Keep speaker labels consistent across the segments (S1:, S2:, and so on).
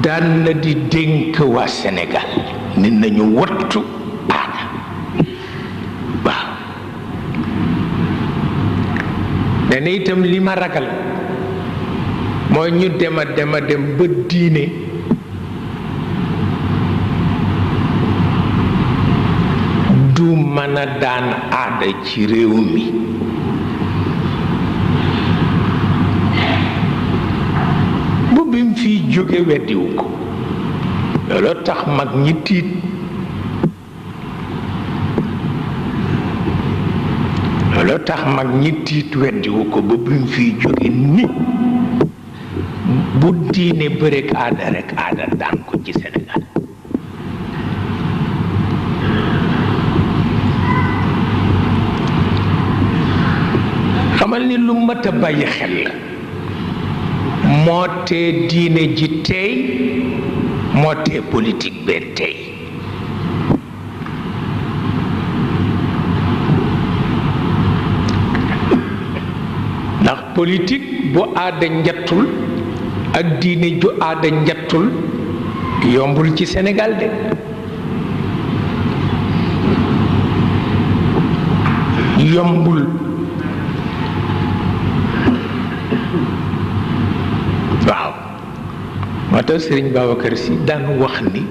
S1: daan na di dénk waa Sénégal ni nañu wattu aada waaw nee na itam li ma ragal mooy ñu dem ba diine du mën a daan aada ci réew mi bu bi mu fiy jóge weddiwu ko looloo tax mag ñi tiit looloo tax mag ñi tiit weddiwu ko ba bi mu fiy jóge nit bu diine bërek aada rek aada daan ko ci Sénégal xamal ni lu mat a bàyyi xel la moo tee diine ji tey moo tee politique bee tey ndax politique bu aada njattul ak diine ju aada njattul yombul ci Sénégal de yombul waaw moo tax Sëriñ Babacar Si daan wax ni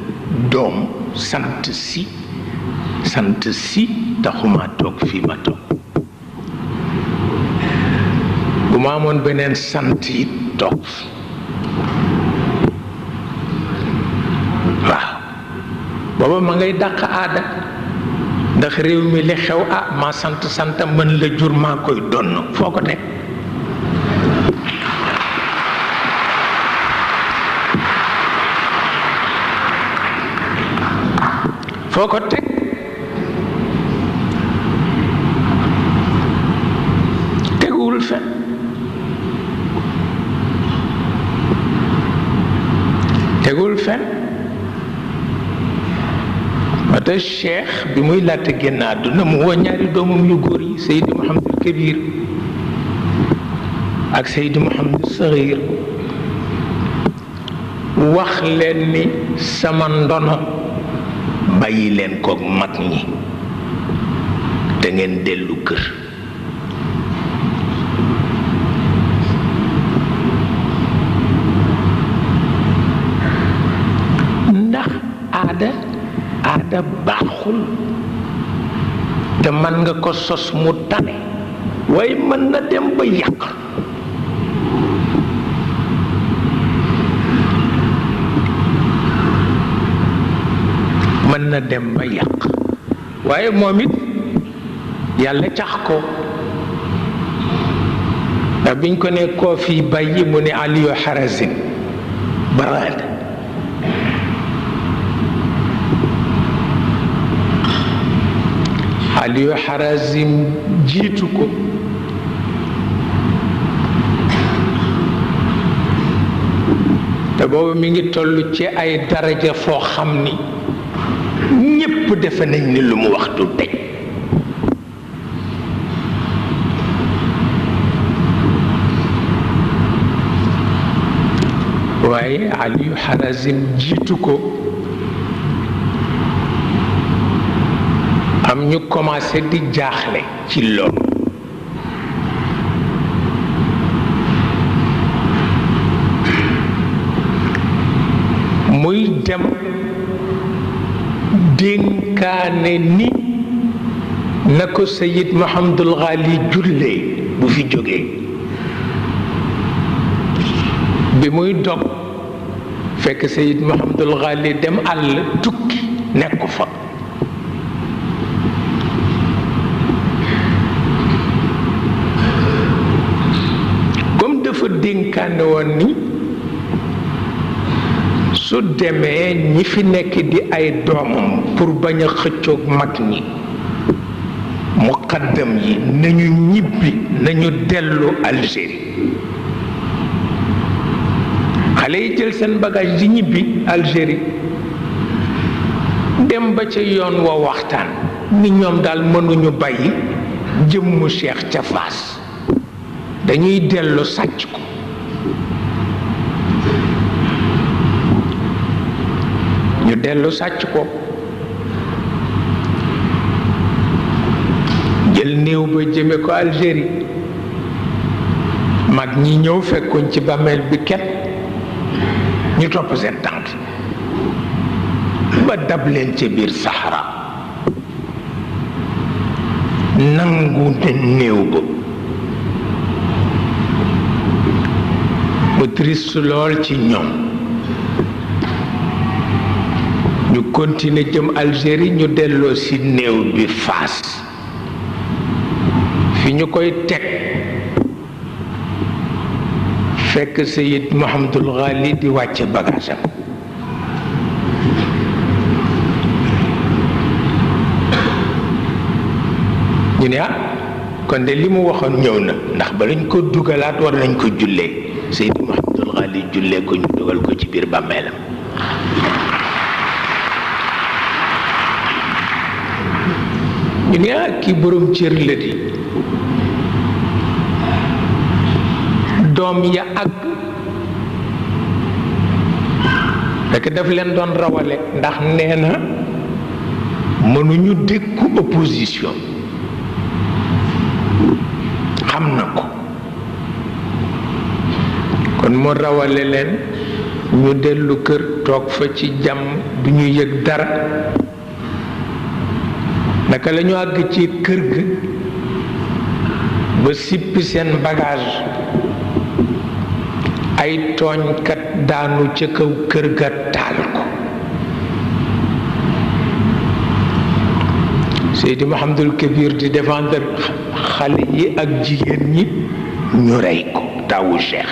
S1: doom sant si taxuma toog fii ma toog bu ma amoon beneen sant it toog waaw booba ma ngay dàq aada ndax réew mi li xew ma sant mën la jur maa koy donn foo ko teg foo ko teg teguwul fen wata Cheikh bi muy laata génn àdduna mu woo ñaari doomam yu góor yi Seydi Mouhamadul Kabir ak Seydi Mouhamadul Saxiir wax leen ni sama ndono bàyyi leen koog mag ñi te ngeen dellu kër ndax aada baaxul te mën nga ko sos mu tane waaye mën na dem ba yàq mën na dem ba yàq waaye moom it yàlla cax ko ndax biñ ko ne koo fi bàyyi mu ne Aliyu Harazim baraad Aliyu Harazim jiitu ko te boobu mi ngi toll ci ay daraja foo xam ni ñépp defe nañ ni lu mu wax du deñ waaye Aliyu Harazim jiitu ko am ñu commencé di jaaxle ci loolu muy dem dénkaane ni na ko Sayid Muhammadul Ghali jullee bu fi jógee bi muy dog fekk Sayid Muhammadul Ghali dem àll tukki nekk fa comme dafa dénkaane woon ni su demee ñi fi nekk di ay doomam pour bañ a xëccoog mag ñi muqaddam yi nañu ñibbi nañu dellu Algérie xale yi jël seen bagage di ñibbi Algérie dem ba ca yoon wa waxtaan ni ñoom daal mënuñu bàyyi jëmmu Cheikh ca Faas dañuy dellu sàcc ko ñu dellu sàcc ko jël néew ba jëme ko Algérie mag ñi ñëw fekkuñ ci bàmmeel bi kenn ñu topp seen tànk ba dab leen ca biir Sahara nangu ne néew ba mu triste lool ci ñoom ñu continuer jëm Algérie ñu delloo ci néew bi Faas fi ñu koy teg fekk Seyid Mouhamadul Ghali di wàcce bagage am ñu ne kon de li mu waxoon ñëw na ndax ba lañ ko dugalaat war nañ ko jullee Seyid Mouhamadul Ghali jullee ko ñu dugal ko ci biir bàmmeelam ñu ne kii borom cër la di doom ya àgg fekk daf leen doon rawale ndax nee na mënuñu dékku opposition xam na ko kon mu rawale leen ñu dellu kër toog fa ci jàmm du ñu yëg dara naka la ñu àgg ci kër ga ba sippi seen bagage ay tooñkat daanu ca kaw kër ga taal ko Seydi Mouhamadul Kabir di défendre xale yi ak jigéen ñi ñu rey ko tawu Cheikh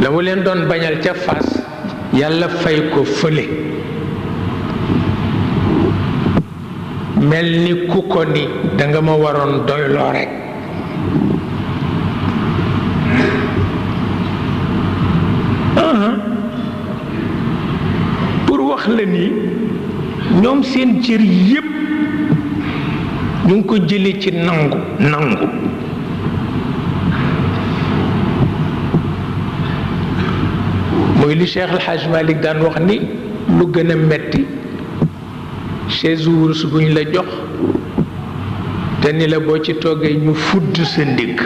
S1: la mu leen doon bañal ca Fass yàlla fay ko fële mel ni ku ko ni danga ma waroon doyloo rekk pour wax la ni ñoom seen cër yépp ñu ngi ko jële ci nangu mooy li Cheikh El Hadj Malick daan wax ni lu gën a metti chaise wurus buñ la jox te ni la boo ci toogee ñu fudd sa ndigg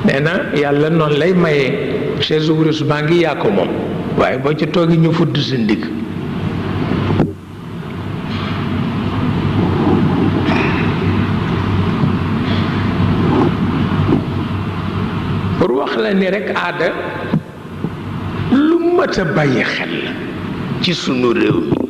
S1: nee na yàlla noonu lay mayee chaise wurus baa ngi yaa ko moom waaye boo ci toogee ñu fudd sa ndigg pour wax la ni rekk aada lu mat a bàyyi xel la ci sunu réew mi